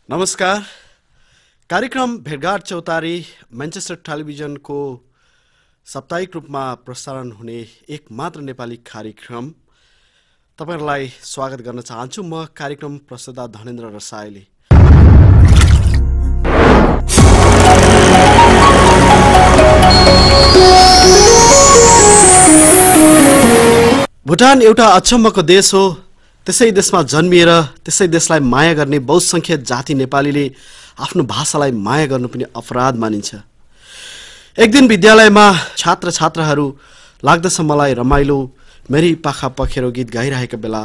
नमस्कार। कार्यक्रम भेटघाट चौतारी मैनचेस्टर टेलिभिजनको साप्ताहिक रूपमा प्रसारण हुने एक मात्र नेपाली कार्यक्रम तपाईहरुलाई स्वागत गर्न चाहन्छु। म कार्यक्रम प्रस्तुता धनेन्द्र रसाइली। भुटान एउटा अचम्मको देश हो। त्यसै देशमा जन्मिएर त्यसै देशलाई माया गर्ने बहुसंख्यक जाति नेपालीले आफ्नो भाषालाई माया गर्नु पनि अपराध मानिन्छ। एक दिन विद्यालयमा छात्र छात्राहरू लाग्दछ मलाई रमाइलो मेरी पाखा पखेरो गीत गाइरहेका बेला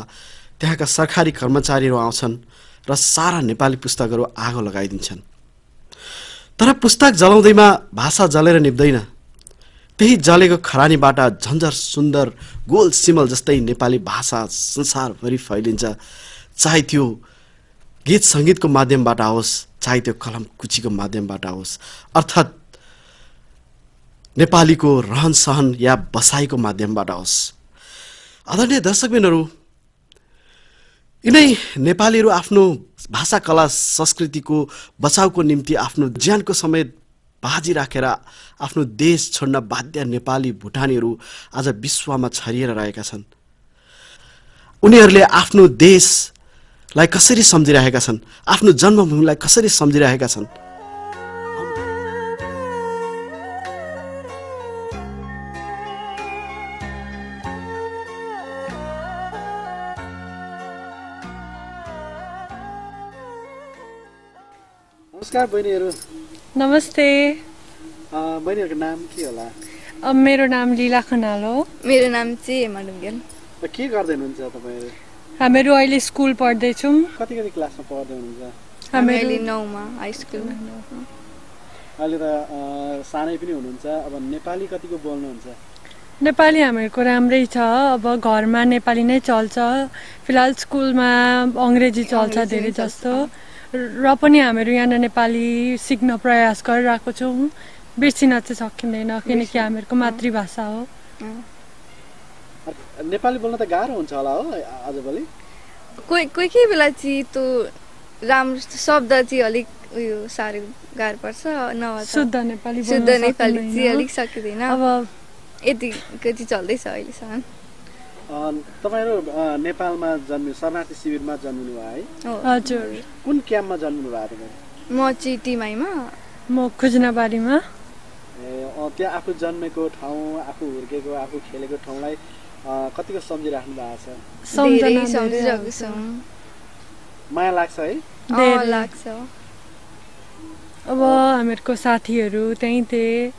त्यहाँका सरकारी कर्मचारीहरू आउँछन् र सारा नेपाली पुस्तकहरू आगो लगाइदिन्छन्। तर पुस्तक जलाउँदैमा भाषा जलेर निप्दैन। त्यही जलेको खरानीबाट झन्झर सुन्दर गोल सिमल जस्तै नेपाली भाषा संसारभरि फैलिन्छ। चाहे त्यो गीत संगीतको माध्यमबाट आओस्, चाहे त्यो कलम कुचीको माध्यमबाट आओस्, अर्थात् नेपालीको रहन सहन या बसाइको माध्यमबाट आओस्। आदरणीय दर्शकबिनहरू, यिनै नेपालीहरू आफ्नो भाषा कला संस्कृतिको बचाउको निम्ति आफ्नो ज्यानको समेत बाजी राखेर आफ्नो देश छोड्न बाध्य नेपाली भुटानीहरू आज विश्वमा छरिएर रहेका छन्। उनीहरूले आफ्नो देशलाई कसरी सम्झिरहेका छन्, आफ्नो जन्मभूमिलाई कसरी सम्झिरहेका छन्। नमस्कार बहिनीहरू। नमस्ते। बहिनीहरूको नाम के होला? मेरो नाम लीला खनाल हो। मेरो नाम चाहिँ हेमा ढुङ्गेल। के गर्दै हुनुहुन्छ तपाईँहरू? हामीहरू अहिले स्कुल पढ्दैछौँ। कति क्लासमा पढ्दै हुनुहुन्छ? हामी अहिले 9 मा हाई स्कुलमा। अहिले त सानै पनि हुनुहुन्छ। अब नेपाली कतिको बोल्नुहुन्छ? नेपाली हामीहरूको राम्रै छ। अब घरमा नेपाली नै चल्छ। फिलहाल स्कुलमा अङ्ग्रेजी चल्छ धेरै जस्तो, र पनि हामीहरू यहाँ नेपाली सिक्न प्रयास गरिरहेको छौँ। बिर्सिन चाहिँ सकिँदैन किनकि हामीहरूको मातृभाषा हो। नेपाली बोल्न त गाह्रो हुन्छ होला हो आजभोलि? कोही बेला चाहिँ त्यो राम्रो शब्द चाहिँ अलिक उयो साह्रो गाह्रो पर्छ। शुद्ध नेपाली चाहिँ अलिक सकिँदैन। अब यतिको चाहिँ चल्दैछ अहिलेसम्म। तपाईहरु नेपालमा जन्मिनु, शरणार्थी शिविरमा जन्मिनु भयो है? हजुर। कुन क्याम्पमा जन्मिनु भयो तपाईहरु? म चाहिँ टिमाईमा। म खुजनाबारीमा। त्यहाँ आफू जन्मेको ठाउँ, आफू हुर्केको, आफू खेलेको ठाउँलाई कतिको सम्झिराख्नु भएको छ? सम्झिरहेको छौँ। माया लाग्छ है? लाग्छ। अब हामीहरूको साथीहरू त्यहीँ थिए,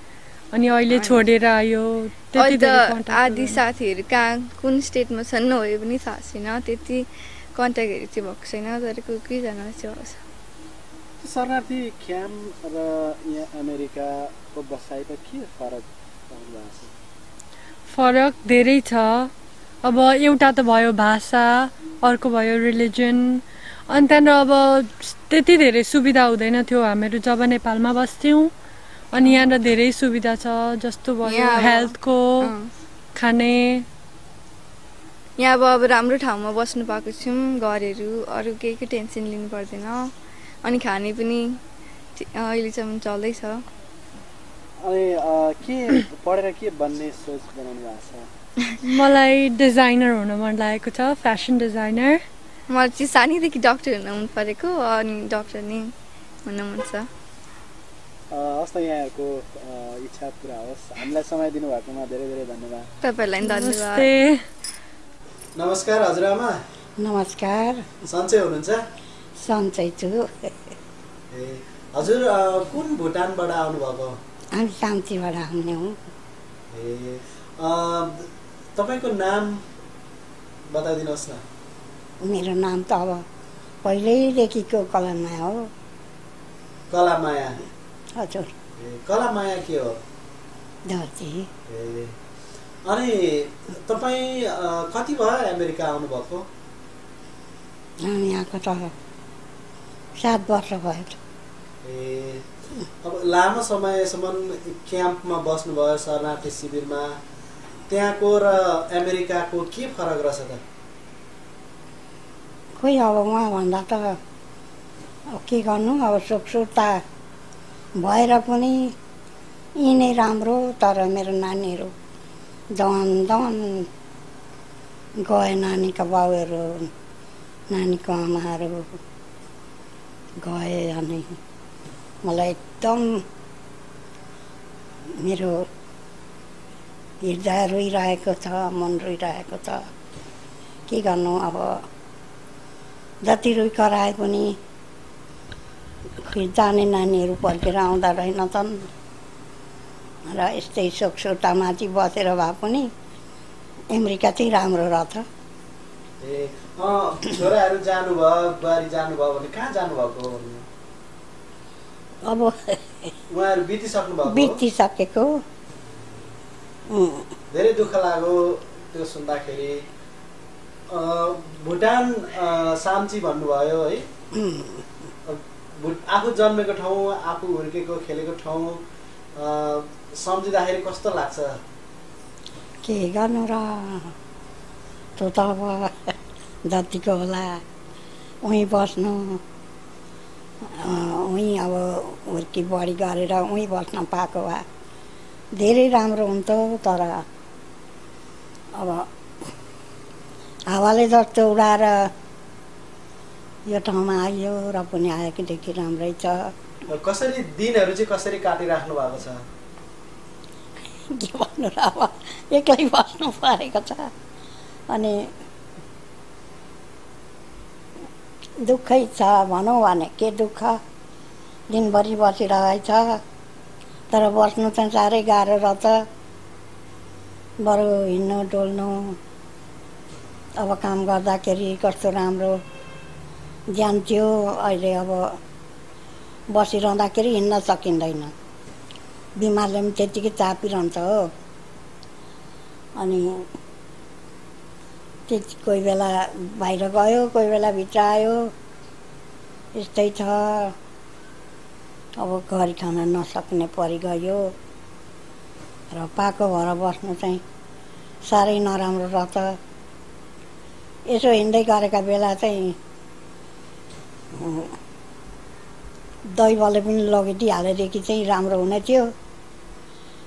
अनि अहिले छोडेर आयो। आदि साथीहरू कहाँ कुन स्टेटमा छन् नभए पनि थाहा छैन। त्यति कन्ट्याक्टहरू चाहिँ भएको छैन, तर कोहीजना चाहिँ आउँछ। शरणार्थी क्याम्प र यहाँ अमेरिकाको बसाइमा के फरक भएको छ? फरक धेरै छ। अब एउटा त भयो भाषा, अर्को भयो रिलिजन, अनि त्यहाँनिर अब त्यति धेरै सुविधा हुँदैन थियो हामीहरू जब नेपालमा बस्थ्यौँ। अनि यहाँ धेरै सुविधा छ, जस्तो भयो हेल्थको, खाने। यहाँ अब राम्रो ठाउँमा बस्नु पाएको छौँ, घरहरू अरू केहीको टेन्सन लिनु पर्दैन। अनि खाने पनि अहिलेसम्म चल्दैछ। अनि के पढेर के बन्ने सोच बनाउनु भएको छ? मलाई डिजाइनर हुन मन लागेको छ, फ्यासन डिजाइनर। मलाई चाहिँ सानैदेखि डक्टर हुन मन परेको, अनि डक्टर नै हुन मन छ। हस् त, यहाँहरूको इच्छा पुरा होस्। हामीलाई समय दिनुभएकोमा धेरै धेरै धन्यवाद। तपाईँलाई धन्यवाद। नमस्कार हजुरआमा। नमस्कार। सन्चै हुनुहुन्छ? सन्चै छु। हजुर कुन भुटानबाट आउनुभएको? हामी शान्तिबाट आउने हौँ। तपाईँको नाम बताइदिनुहोस् न। मेरो नाम त अब पहिल्यैदेखिको कलामाया हो। कलामाया? हजुर। कलामाया के हो? दर्जी। अनि तपाईँ कति भयो अमेरिका आउनुभएको? हामी यहाँको त 7 वर्ष भयो। अब लामो समयसम्म क्याम्पमा बस्नुभयो, शरणार्थी शिविरमा। त्यहाँको र अमेरिकाको के फरक रहेछ त? खोइ अब उहाँभन्दा त अब के गर्नु, अब सुखसुरता भएर पनि यी नै राम्रो। तर मेरो नानीहरू जवान गए, नानीका बाउहरू, नानीको आमाहरू गए। अनि मलाई एकदम मेरो हृदय रोइरहेको छ, मन रोइरहेको छ। के गर्नु, अब जति रोइ कराए पनि जाने नानीहरू फर्केर आउँदा रहेनछन् र यस्तै शोकसोटामाथि बसेर भए पनि अमेरिका चाहिँ राम्रो रहेछ। छोराहरू जानुभयो, बुहारी जानुभयो भने कहाँ जानुभएको? अब उहाँहरू बितिसक्नुभएको? बितिसकेको। धेरै दुःख लाग्यो त्यो सुन्दाखेरि। भुटान साम्ची भन्नुभयो है, आफू जन्मेको ठाउँ, आफू हुर्केको खेलेको ठाउँ सम्झिँदाखेरि कस्तो लाग्छ? के गर्नु र, त्यो त अब जतिको होला उहीँ बस्नु, उहीँ अब हुर्की बढी गरेर उहीँ बस्न पाएको भए धेरै राम्रो हुन्थ्यो। तर अब हावाले जस्तो उडाएर यो ठाउँमा आइयो र पनि आएकोदेखि राम्रै छ। कसरी दिनहरू चाहिँ कसरी काटिराख्नु भएको छ? के भन्नु र, अब एक्लै बस्नु परेको छ। अनि दुःखै छ भनौँ भने, के दुःख, दिनभरि बसिरहेछ। तर बस्नु चाहिँ साह्रै गाह्रो रहेछ। बरु हिँड्नु डुल्नु, अब काम गर्दाखेरि कस्तो राम्रो ज्यान थियो। अहिले अब बसिरहँदाखेरि हिँड्न सकिँदैन, बिमारले पनि त्यतिकै चापिरहन्छ हो। अनि त्यति कोही बेला बाहिर गयो, कोही बेला भित्र आयो, यस्तै छ। अब घरि खान नसक्ने परिगयो र पाको भएर बस्नु चाहिँ साह्रै नराम्रो रहेछ। यसो हिँड्दै गरेका बेला चाहिँ दैवले पनि लगिदिइहालेदेखि चाहिँ राम्रो हुने थियो।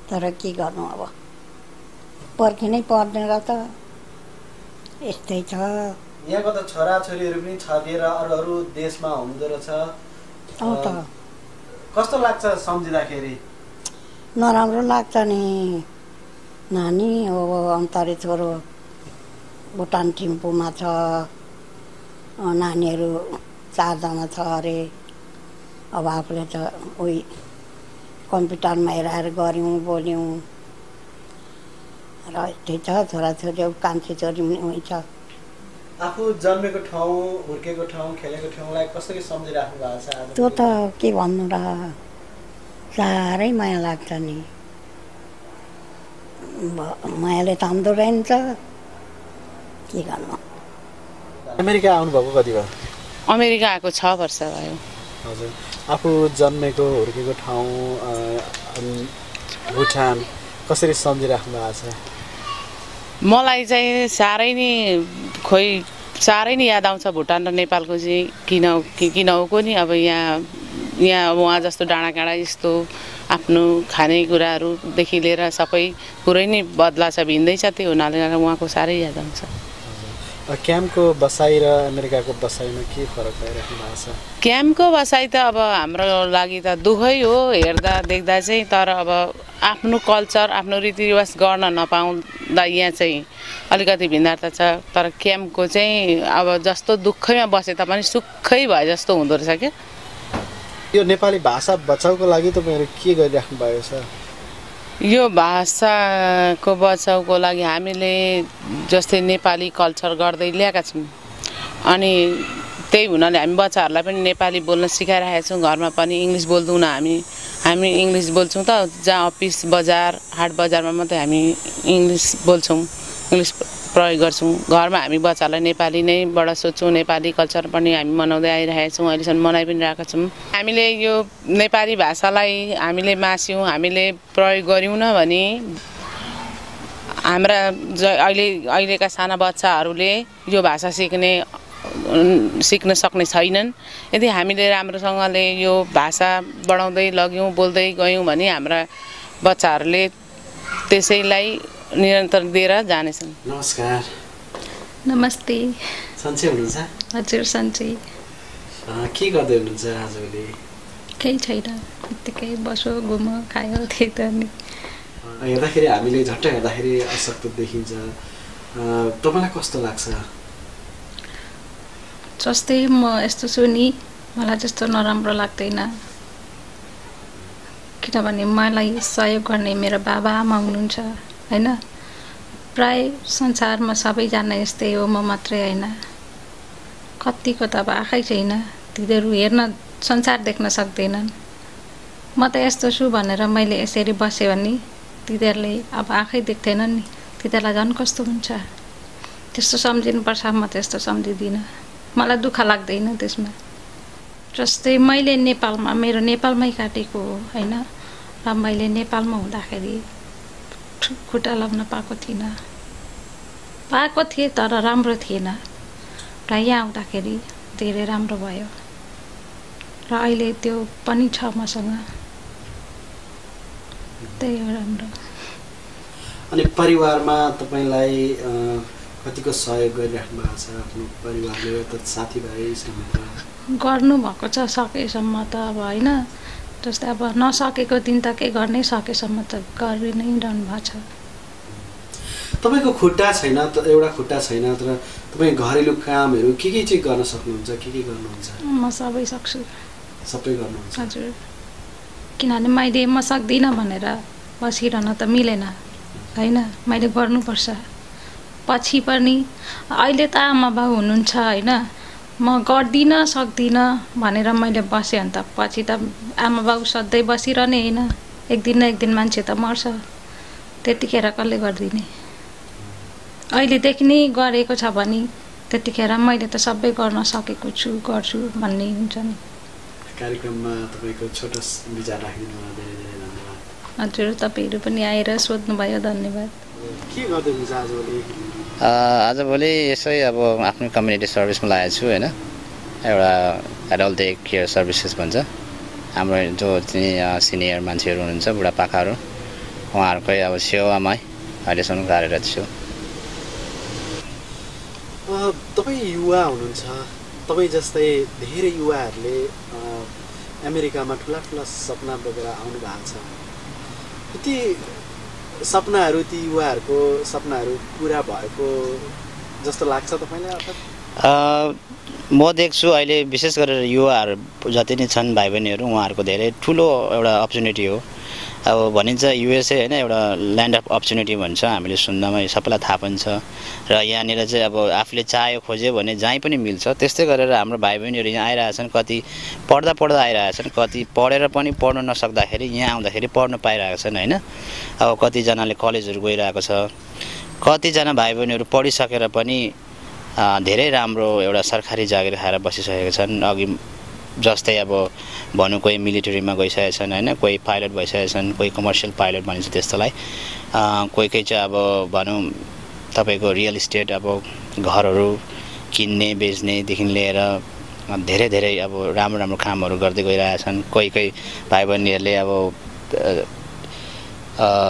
तर के गर्नु, अब पर्खिनै पर्ने रहेछ, यस्तै छ। यहाँको त छोराछोरीहरू पनि छरिएर अरू देशमा हुँदो रहेछ। कस्तो लाग्छ सम्झिँदाखेरि? नराम्रो लाग्छ नि। नानी अब अन्तरे छोरो भुटान थिम्पूमा छ, नानीहरू 4 जना छ अरे। अब आफूले त उही कम्प्युटरमा हेराएर गऱ्यौँ, बोल्यौँ र यस्तै छ। छोराछोरी कान्छी छोरी पनि उही छ। आफू जन्मेको ठाउँ, हुर्केको ठाउँ, खेलेको ठाउँलाई कसरी सम्झिराख्नु भएको छ? त्यो त के भन्नु र, साह्रै माया लाग्छ नि। मायाले ताम्दो रहन्छ, के गर्नु। अमेरिका आउनुभएको कति भयो? अमेरिका आएको 6 वर्ष भयो। हजुर, आफू जन्मेको हुर्केको ठाउँ भुटान कसरी सम्झिराख्नु भएको छ? मलाई चाहिँ साह्रै नै याद आउँछ भुटान र नेपालको चाहिँ। किन हो नि, अब यहाँ उहाँ जस्तो डाँडाकाँडा यस्तो आफ्नो खानेकुराहरूदेखि लिएर सबै कुरै नै बदला छ, भिन्दै छ। त्यो हुनाले गर्दा उहाँको साह्रै याद आउँछ। क्याम्पको बसाइ र अमेरिकाको बसाइमा के फरक भइराख्नु भएको छ? क्याम्पको बसाइ त अब हाम्रो लागि त दुःखै हो हेर्दा देख्दा चाहिँ। तर अब आफ्नो कल्चर, आफ्नो रीतिरिवाज गर्न नपाउँदा यहाँ चाहिँ अलिकति भिन्नता छ। तर क्याम्पको चाहिँ अब जस्तो दुःखैमा बसे तापनि सुखै भए जस्तो हुँदो रहेछ क्या। यो नेपाली भाषा बचाउको लागि तपाईँहरू के गरिराख्नु भएको छ? यो भाषाको बचाउको लागि हामीले जस्तै नेपाली कल्चर गर्दै ल्याएका छौँ। अनि त्यही हुनाले हामी बच्चाहरूलाई पनि नेपाली बोल्न सिकाइरहेका छौँ। घरमा पनि इङ्ग्लिस बोल्दैनौँ हामी इङ्ग्लिस बोल्छौँ त। जहाँ अफिस, बजार, हाट बजारमा मात्रै हामी इङ्ग्लिस बोल्छौँ, इङ्ग्लिस प्रयोग गर्छौँ। घरमा हामी बच्चाहरूलाई नेपाली नैबाट सोध्छौँ। नेपाली कल्चर पनि हामी मनाउँदै आइरहेका छौँ, अहिलेसम्म मनाइ पनि रहेका छौँ। हामीले यो नेपाली भाषालाई हामीले मास्यौँ, हामीले प्रयोग गऱ्यौँ न भने हाम्रा अहिलेका साना बच्चाहरूले यो भाषा सिक्ने सिक्न सक्ने छैनन्। यदि हामीले राम्रोसँगले यो भाषा बढाउँदै लग्यौँ बोल्दै गयौँ भने हाम्रा बच्चाहरूले त्यसैलाई निरन्तर दिएर जानेछन्। नमस्कार। नमस्ते। सन्चै हुनुहुन्छ? हजुर सन्चै। के गर्दै हुनुहुन्छ आजभोलि? केही छैन, यत्तिकै बसो घुमो खायो त्यही त नि। हेर्दाखेरि हामीले झट्ट हेर्दाखेरि अशक्त देखिन्छ, तपाईँलाई कस्तो लाग्छ? जस्तै म यस्तो छु नि, मलाई त्यस्तो नराम्रो लाग्दैन, किनभने मलाई सहयोग गर्ने मेरो बाबा आमा हुनुहुन्छ होइन। प्राय संसारमा सबैजना यस्तै हो, म मात्रै होइन। कतिको त अब आँखै छैन, तिनीहरू हेर्न संसार देख्न सक्दैनन्। म त यस्तो छु भनेर मैले यसरी बसेँ भने तिनीहरूले अब आँखै देख्दैनन् नि, तिनीहरूलाई झन् कस्तो हुन्छ। त्यस्तो सम्झिनुपर्छ, म त्यस्तो सम्झिदिनँ, मलाई दुःख लाग्दैन त्यसमा। जस्तै मैले नेपालमा, मेरो नेपालमै काटेको हो होइन, र मैले नेपालमा हुँदाखेरि खुट्टा लाग्न पाएको थिइनँ, पाएको थिएँ तर राम्रो थिएन, र यहाँ आउँदाखेरि धेरै राम्रो भयो, र अहिले त्यो पनि छ मसँग, त्यही हो राम्रो। अनि परिवारमा तपाईँलाई कतिको सहयोग गरिराख्नु भएको छ आफ्नो परिवारले, त साथीभाइ समेत? गर्नुभएको छ सकेसम्म त अब होइन, जस्तै अब नसकेको दिन त के गर्ने, सकेसम्म त गरि नै रहनु भएको छ। तपाईँको खुट्टा छैन त, एउटा खुट्टा छैन, तर तपाईँ घरेलु कामहरू के चाहिँ गर्न सक्नुहुन्छ? के गर्नुहुन्छ? म सबै सक्छु। सबै गर्नुहुन्छ? हजुर, किनभने मैले म सक्दिनँ भनेर बसिरहन त मिलेन होइन, मैले गर्नुपर्छ। पछि पनि अहिले त आमा बाउ हुनुहुन्छ होइन, म गर्दिनँ सक्दिनँ भनेर मैले बसेँ भने त पछि त आमा बाउ सधैँ बसिरहने होइन, एक दिन न एक दिन मान्छे त मर्छ, त्यतिखेर कसले गरिदिने। अहिलेदेखि नै गरेको छ भने त्यतिखेर मैले त सबै गर्न सकेको छु, गर्छु भन्ने हुन्छ नि। कार्यक्रममा तपाईँको छोटो विचार राखिदिनु धेरै धेरै धन्यवाद। हजुर, तपाईँहरू पनि आएर सोध्नुभयो, धन्यवाद। के गर्दै हुनुहुन्छ आजभोलि? आजभोलि यसै अब आफ्नो कम्युनिटी सर्भिसमा लागेको छु होइन, एउटा एडल्ट डे केयर सर्भिसेस भन्छ। हाम्रो जो चाहिँ सिनियर मान्छेहरू हुनुहुन्छ, बुढापाकाहरू, उहाँहरूकै अब सेवामै अहिलेसम्म कार्यरत छु। तपाईँ युवा हुनुहुन्छ, तपाईँ जस्तै धेरै युवाहरूले अमेरिकामा ठुला ठुला सपना बोकेर आउनु भएको छ। ती सपनाहरू, ती युवाहरूको सपनाहरू पुरा भएको जस्तो लाग्छ तपाईँलाई? म देख्छु अहिले विशेष गरेर युवाहरू जति नै छन् भाइ बहिनीहरू, उहाँहरूको धेरै ठुलो एउटा अपर्च्युनिटी हो। अब भनिन्छ युएसए होइन एउटा ल्यान्ड अफ अपर्च्युनिटी भन्छ, हामीले सुन्दामा सबैलाई थाहा पनि छ, र यहाँनिर चाहिँ अब आफूले चाह्यो खोज्यो भने जहीँ पनि मिल्छ। त्यस्तै गरेर हाम्रो भाइ बहिनीहरू यहाँ आइरहेछन्, कति पढ्दा आइरहेछन्, कति पढेर पनि पढ्न नसक्दाखेरि यहाँ आउँदाखेरि पढ्न पाइरहेको छन् होइन। अब कतिजनाले कलेजहरू गइरहेको छ, कतिजना भाइ बहिनीहरू पढिसकेर पनि धेरै राम्रो एउटा सरकारी जागिर खाएर बसिसकेका छन्। अघि जस्तै अब भनौँ कोही मिलिट्रीमा गइसकेका छन् होइन, कोही पाइलट भइसकेका छन्, कोही कमर्सियल पाइलट भनिन्छ त्यस्तोलाई, कोही चाहिँ अब भनौँ तपाईँको रियल इस्टेट, अब घरहरू किन्ने बेच्नेदेखि लिएर धेरै धेरै अब राम्रो राम्रो कामहरू गर्दै गइरहेछन्। कोही भाइ बहिनीहरूले अब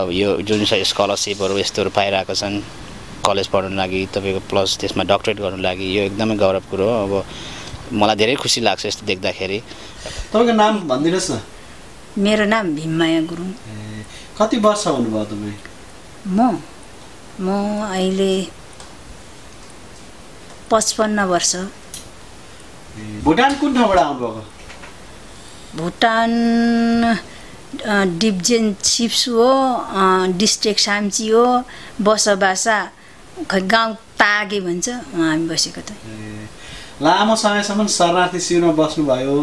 यो जुन चाहिँ स्कलरसिपहरू यस्तोहरू पाइरहेका छन् कलेज पढ्नु लागि, तपाईँको प्लस त्यसमा डक्टरेट गर्नु लागि। यो एकदमै गौरव कुरो हो। अब मलाई धेरै खुसी लाग्छ यस्तो देख्दाखेरि। तपाईँको नाम भनिदिनुहोस् न। मेरो नाम भीममाया गुरुङ। कति वर्ष हुनुभयो तपाईँ? म अहिले 55 वर्ष। भुटान कुन ठाउँबाट आउनुभएको? भुटान डिभिजन चिप्सु हो, डिस्ट्रिक्ट साम्ची हो, बसोबासा खै गाउँ तागे भन्छ, हामी बसेको त। लामो समयसम्म शरणार्थी शिविरमा बस्नुभयो,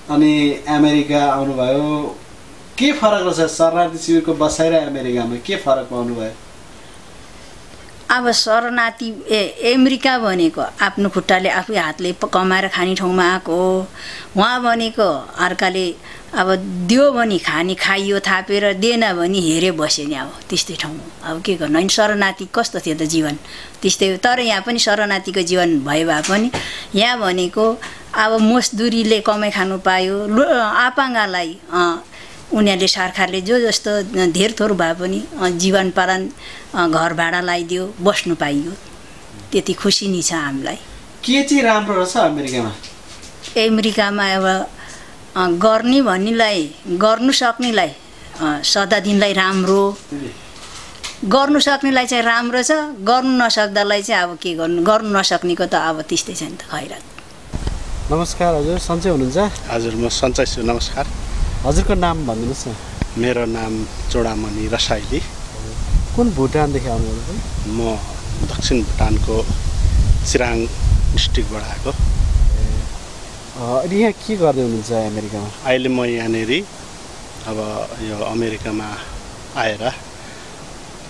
अनि अमेरिका आउनुभयो। के फरक रहेछ शरणार्थी शिविरको बसाइ र अमेरिकामा? के फरक पाउनुभयो? अब शरणार्थी अमेरिका भनेको आफ्नो खुट्टाले आफै हातले कमाएर खाने ठाउँमा आएको हो। उहाँ भनेको अर्काले अब दियो भने खाने खाइयो थापेर दिएन भने हेरे बस्यो नि अब त्यस्तै ठाउँ अब के गर्नु। होइन शरणार्थी कस्तो थियो त जीवन त्यस्तै हो। तर यहाँ पनि शरणार्थीको जीवन भए पनि यहाँ भनेको अब मजदुरीले कमाइ खानु पायो। आपाङ्गालाई उनीहरूले सरकारले जो जस्तो धेर थोर भए पनि जीवन पालन घर भाडा लगाइदियो बस्नु पाइयो त्यति खुसी नै छ हामीलाई। के चाहिँ राम्रो रहेछ अमेरिकामा? अमेरिकामा अब गर्ने भन्नेलाई गर्नु सक्नेलाई सदा दिनलाई राम्रो, गर्नु सक्नेलाई चाहिँ राम्रो छ, गर्नु नसक्दालाई चाहिँ अब के गर्नु, गर्नु नसक्नेको त अब त्यस्तै छ नि त खैरात। नमस्कार हजुर, सन्चै हुनुहुन्छ? हजुर म सन्चै छु, नमस्कार। हजुरको नाम भनिदिनुहोस् न। मेरो नाम चोडामणि रसाइली। कुन भुटानदेखि आउनुभएको? म दक्षिण भुटानको सिराङ डिस्ट्रिक्टबाट आएको। अनि यहाँ के गर्दै हुनुहुन्छ अमेरिकामा? अहिले म यहाँनिर अब यो अमेरिकामा आएर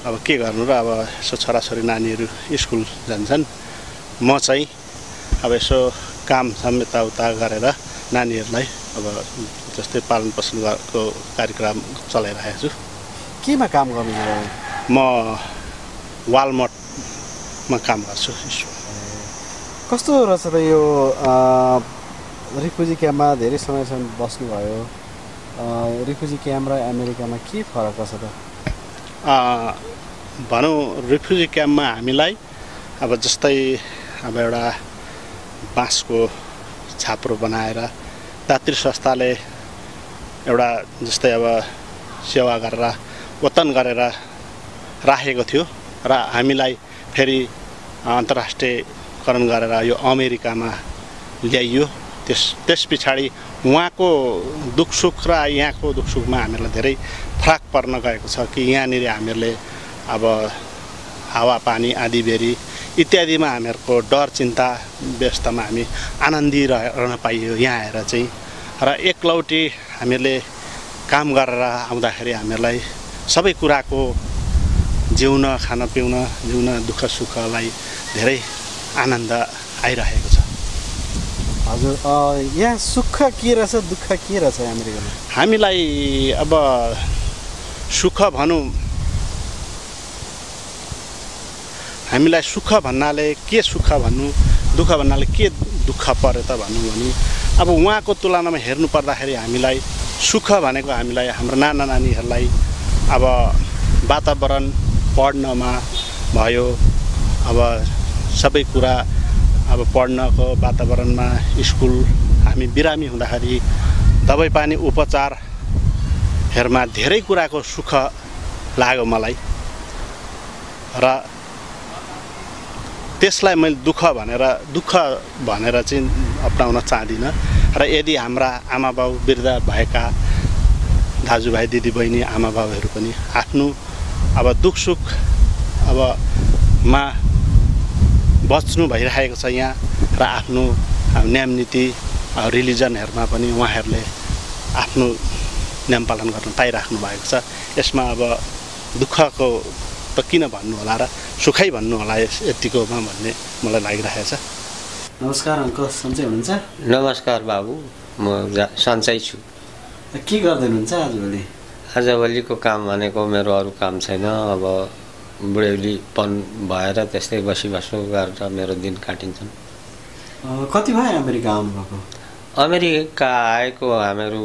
अब के गर्नु र अब यसो छोराछोरी नानीहरू स्कुल जान्छन्, म चाहिँ अब यसो काम साम यताउता गरेर नानीहरूलाई अब जस्तै पालन पोषणको कार्यक्रम चलाइरहेको छु। केमा काम गर्नुहुन्छ? म वालमार्टमा काम गर्छु। कस्तो रहेछ त यो रिफ्युजी क्याम्पमा धेरै समयसम्म बस्नुभयो, रिफ्युजी क्याम्प र अमेरिकामा के फरक छ त? भनौँ रिफ्युजी क्याम्पमा हामीलाई अब जस्तै अब एउटा बाँसको छाप्रो बनाएर दात्री संस्थाले एउटा जस्तै अब सेवा गरेर वतन गरेर राखेको थियो र हामीलाई फेरि अन्तर्राष्ट्रियकरण गरेर यो अमेरिकामा ल्याइयो। त्यस पछाडि उहाँको दुखसुख र यहाँको दुखसुखमा हामीलाई धेरै फरक पर्न गएको छ कि यहाँनिर हामीहरूले अब हावापानी आँधीबेहरी इत्यादिमा हामीहरूको डर चिन्ता व्यवस्थामा हामी आनन्दी रहन पाइयो यहाँ आएर चाहिँ। र एकलौटी हामीहरूले काम गरेर आउँदाखेरि हामीहरूलाई सबै कुराको जिउन खान पिउन जिउन दुःख सुखलाई धेरै आनन्द आइरहेको छ। हजुर यहाँ सुख के रहेछ दुःख के रहेछ अमेरिकामा? हामीलाई अब सुख भनौँ, हामीलाई सुख भन्नाले के सुख भन्नु, दुःख भन्नाले के दुःख पर्यो त भन्नु भने अब उहाँको तुलनामा हेर्नु पर्दाखेरि हामीलाई सुख भनेको हामीलाई हाम्रो नाना नानीहरूलाई अब वातावरण पढ्नमा भयो, अब सबै कुरा अब पढ्नको वातावरणमा स्कुल हामी बिरामी हुँदाखेरि दबाई पानी उपचारहरूमा धेरै कुराको सुख लाग्यो मलाई र त्यसलाई मैले दुःख भनेर चाहिँ अपनाउन चाहदिनँ। र यदि हाम्रा आमाबाउ वृद्ध भएका दाजुभाइ दिदीबहिनी आमाबाउहरू पनि आफ्नो अब दुखसुख अब मा बच्नु भइरहेको छ यहाँ र आफ्नो नियम नीति रिलिजनहरूमा पनि उहाँहरूले आफ्नो नियम पालन गर्न पाइराख्नु भएको छ। यसमा अब दुःखको त किन भन्नु होला र सुखै भन्नु होला यतिकोमा भन्ने मलाई लागिरहेको छ। नमस्कार अङ्कल, सन्चै हुनुहुन्छ? नमस्कार बाबु, म सन्चै छु। के गर्दै हुनुहुन्छ आजभोलि? आजभोलिको काम भनेको मेरो अरू काम छैन। अब बुढेलीपन भएर त्यस्तै बसिबसो गरेर मेरो दिन काटिन्छन्। कति भयो अमेरिका आउनुभएको? अमेरिका आएको हामीहरू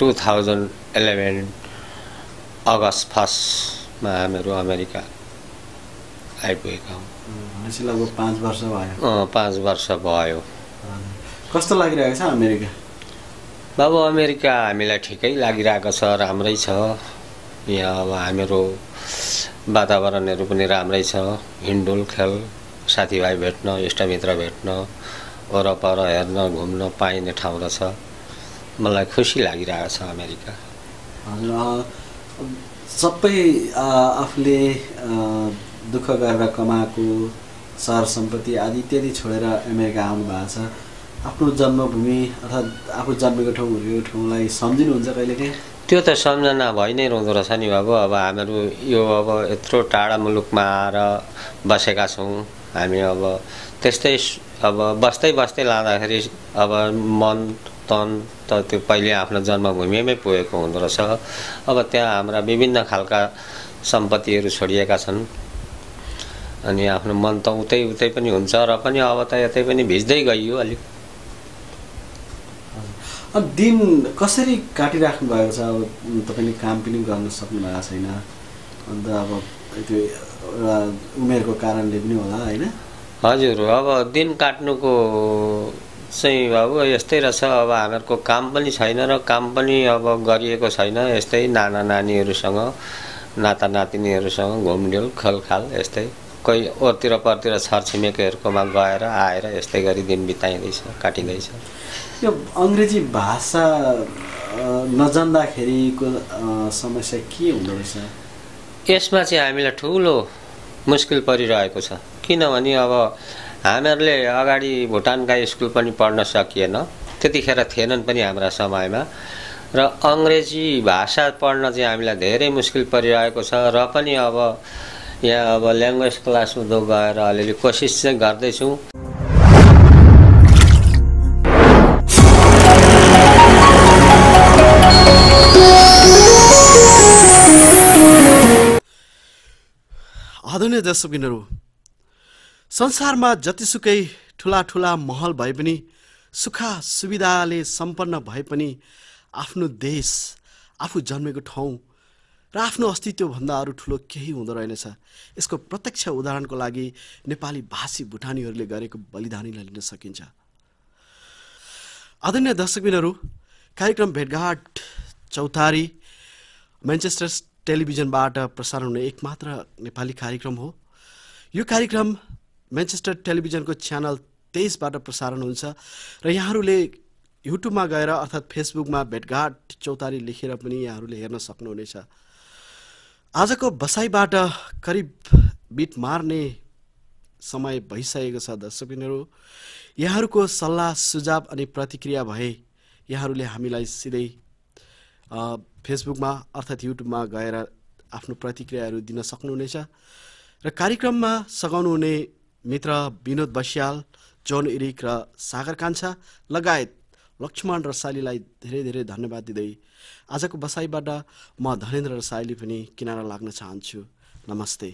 2011 अगस्त 1 मा हामीहरू अमेरिका आइपुगेका हौँ। लगभग 5 वर्ष भयो। 5 वर्ष भयो। कस्तो लागिरहेको छ अमेरिका? बाबु अमेरिका हामीलाई ठिकै लागिरहेको छ, राम्रै छ। यहाँ अब हामीहरू वातावरणहरू पनि राम्रै छ, हिँडडुल खेल साथीभाइ भेट्न इष्टमित्र भेट्न वरपर हेर्न घुम्न पाइने ठाउँ रहेछ। मलाई खुसी लागिरहेको छ अमेरिका। हजुर सबै आफूले दुःख गरेर कमाएको सहर सम्पत्ति आदि इत्यादि छोडेर अमेरिका आउनु भएको छ। आफ्नो जन्मभूमि अर्थात् आफू जन्मेको ठाउँ हुर्केको ठाउँलाई सम्झिनुहुन्छ कहिलेकाहीँ? त्यो त सम्झना भइ नै रहँदो रहेछ नि बाबु। अब हामीहरू यो अब यत्रो टाढा मुलुकमा आएर बसेका छौँ हामी। अब त्यस्तै अब बस्दै लाँदाखेरि अब मन तन त त्यो पहिले आफ्नो जन्मभूमिमै पुगेको हुँदो रहेछ। अब त्यहाँ हाम्रा विभिन्न खालका सम्पत्तिहरू छोडिएका छन् अनि आफ्नो मन त उतै पनि हुन्छ र पनि अब त यतै पनि भिज्दै गइयो अलिक। अब दिन कसरी काटिराख्नु भएको छ? अब तपाईँले काम पनि गर्न सक्नु भएको छैन, अन्त अब त्यो उमेरको कारणले पनि होला होइन? हजुर, अब दिन काट्नुको चाहिँ बाबु यस्तै रहेछ। अब हामीहरूको काम पनि छैन र काम पनि अब गरिएको छैन। यस्तै नाना नानीहरूसँग नाता नातिनीहरूसँग घुमडुल खलखाल यस्तै कोही ओरतिर परतिर छरछिमेकीहरूकोमा गएर आएर यस्तै गरी दिन बिताइँदैछ, काटिँदैछ। यो अङ्ग्रेजी भाषा नजान्दाखेरिको समस्या के हुँदो रहेछ? यसमा चाहिँ हामीलाई ठुलो मुस्किल परिरहेको छ। किनभने अब हामीहरूले अगाडि भुटानका स्कुल पनि पढ्न सकिएन, त्यतिखेर थिएनन् पनि हाम्रा समयमा। र अङ्ग्रेजी भाषा पढ्न चाहिँ हामीलाई धेरै मुस्किल परिरहेको छ। र पनि अब यहाँ अब ल्याङ्ग्वेज क्लासमा गएर अलिअलि कोसिस चाहिँ गर्दैछौँ। आदरणीय दर्शकबिनहरू, संसारमा जतिसुकै ठुला महल भए पनि, सुखा सुविधाले सम्पन्न भए पनि आफ्नो देश, आफू जन्मेको ठाउँ र आफ्नो अस्तित्वभन्दा अरू ठुलो केही हुँदो रहेनछ। यसको प्रत्यक्ष उदाहरणको लागि नेपाली भाषी भुटानीहरूले गरेको बलिदानीलाई लिन सकिन्छ। आदरणीय दर्शकबिनहरू, कार्यक्रम भेटघाट चौतारी म्यानचेस्टर टेलिभिजनबाट प्रसारण हुने एकमात्र नेपाली कार्यक्रम हो। यो कार्यक्रम म्यानचेस्टर टेलिभिजनको च्यानल 23बाट प्रसारण हुन्छ र यहाँहरूले युट्युबमा गएर अर्थात् फेसबुकमा भेटघाट चौतारी लेखेर पनि यहाँहरूले हेर्न सक्नुहुनेछ। आजको बसाइबाट करिब बिट मार्ने समय भइसकेको छ। दर्शकबिनहरू, यहाँहरूको सल्लाह सुझाव अनि प्रतिक्रिया भए यहाँहरूले हामीलाई सिधै फेसबुकमा अर्थात् युट्युबमा गएर आफ्नो प्रतिक्रियाहरू दिन सक्नुहुनेछ। र कार्यक्रममा सघाउनुहुने मित्र विनोद बस्याल, जोन इरिक र सागर कान्छा लगायत लक्ष्मण रसाइलीलाई धेरै धेरै धन्यवाद दिँदै आजको बसाइबाट म धनेन्द्र रसाइली पनि किनारा लाग्न चाहन्छु। नमस्ते।